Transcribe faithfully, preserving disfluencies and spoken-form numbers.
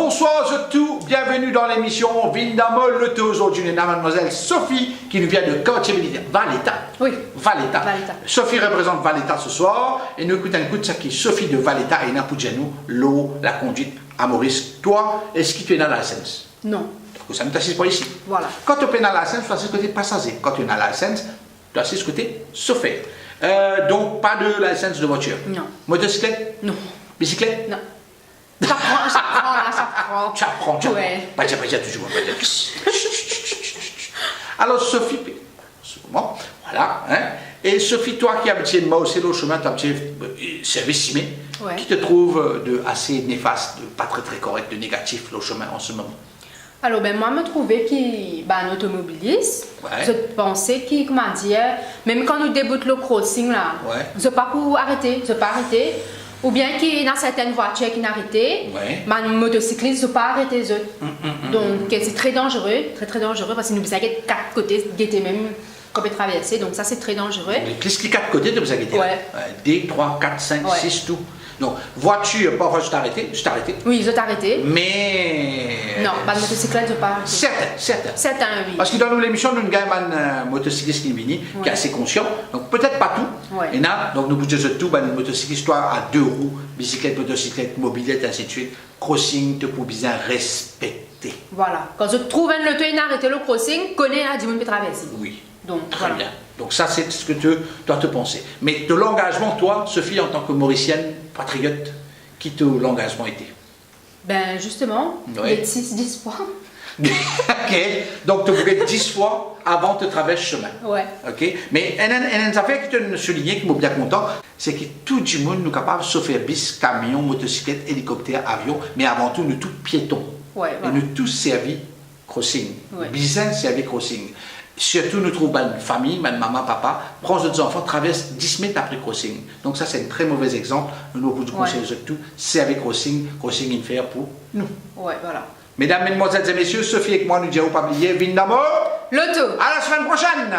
Bonswar zot tou, bienveni dan lemision Vinn dan mo loto. Zordi nou ena madmwazel Sophie ki nou vinn de Kartie Militer, Valeta. Wi. Valeta. Valeta. Sophie reprezant Valeta seswar e nou ekout enn kout seki Sophie de Valeta ena pou dir nou lor lakondwit a Moris. Twa, eski to ena license? Non. Donk, sa nou asiz pa isi. Vwala. Kan to pena license, to asiz kote pasaze. Kan to ena license, to asiz kote sofer. Euh, donk, pa de license de vwatir? Non. Motosiklet? Non. Bisiklet? Non. Sa pran, sa pran la, sa pran. Sa pran, sa pran. Wi. Pa dir, pa dir touzour, pa dir. Alor, Sophie, bon, vwala, hein. E Sophie, twa ki abitie marse lor semin, to abitie, euh, servi simin, wi, ki to trouv, euh, de ase nefas, de pa tre, tre korek, de negatif lor semin an se moman? Alor, ben, mwa, mo trouve ki bann otomobilis, wi, zot panse ki, kouma dir, mem kan nou debout lor crossing la, wi, zot pa pou arete, zot pa arete, oubien ki ena sertenn vwatir ki inn arete, wi, bann motosiklis, zot pa arete zot. Mm, mm, mm. Donk, se tre danzere, tre, tre danzere, parski nou bizin get kat kote, gete mem kan pe traverse, donk sa se tre danzere. Plis ki kat kote, to bizin gete. Wi. Wi, de, trwa, kat, sink, wi, sis, tou. Donk, vwatir, parfwa, zot arete, zot arete. Wi, zot arete. Me... Non, bann motosiklet, zot pa arete. Serten, serten. Serten, wi. Parski dan nou lemision, nou gagn bann, euh, motosiklis ki vini, wi, ki ase konsian. Donk, petet pa tou. Wi. Ena, donk, nou pou dir zot tou, bann motosiklis, twa a de rou, bisiklet, motosiklet, mobilet, ainsi de suite, crossing, to pou bizin respekte. Vwala. Kan zot trouv enn loto inn arete lor crossing, kone la dimoun pe traverse. Wi. Donk, vwala. Tre bien. Donk sa, se seki to, twa, to panse. Me to langazman, twa, Sophie, antan ke Morisienn, patriot, ki to langazman ete? Ben, zisteman, wi, get sis, dis fwa. Ok. Donk, to pou get dis fwa avan to travers semin. Wi. Ok. Me enn, enn, enn, enn zafer ki to souligne, ki mo bien kontan, seki tou dimoun nou kapav, sofer bis, kamion, motosiklet, elikopter, avion, me avan tou, nou tou pieton. Wi, vwala. E nou tou servi crossing. Wi. Bizin servi crossing. Sirtou nou trouv bann fami, bann mama, papa, pran zot zanfan, travers dis met apre crossing. Donk sa, se enn tre move exanp. Nou, nou pou konsey zot tou, servi crossing, crossing inn fer pou nou. Wi, vwala. Medam, medmwazel e mesie, Sophie ek mwa, nou dir aou pa bliye, vinn dan mo loto. A la semenn prosenn.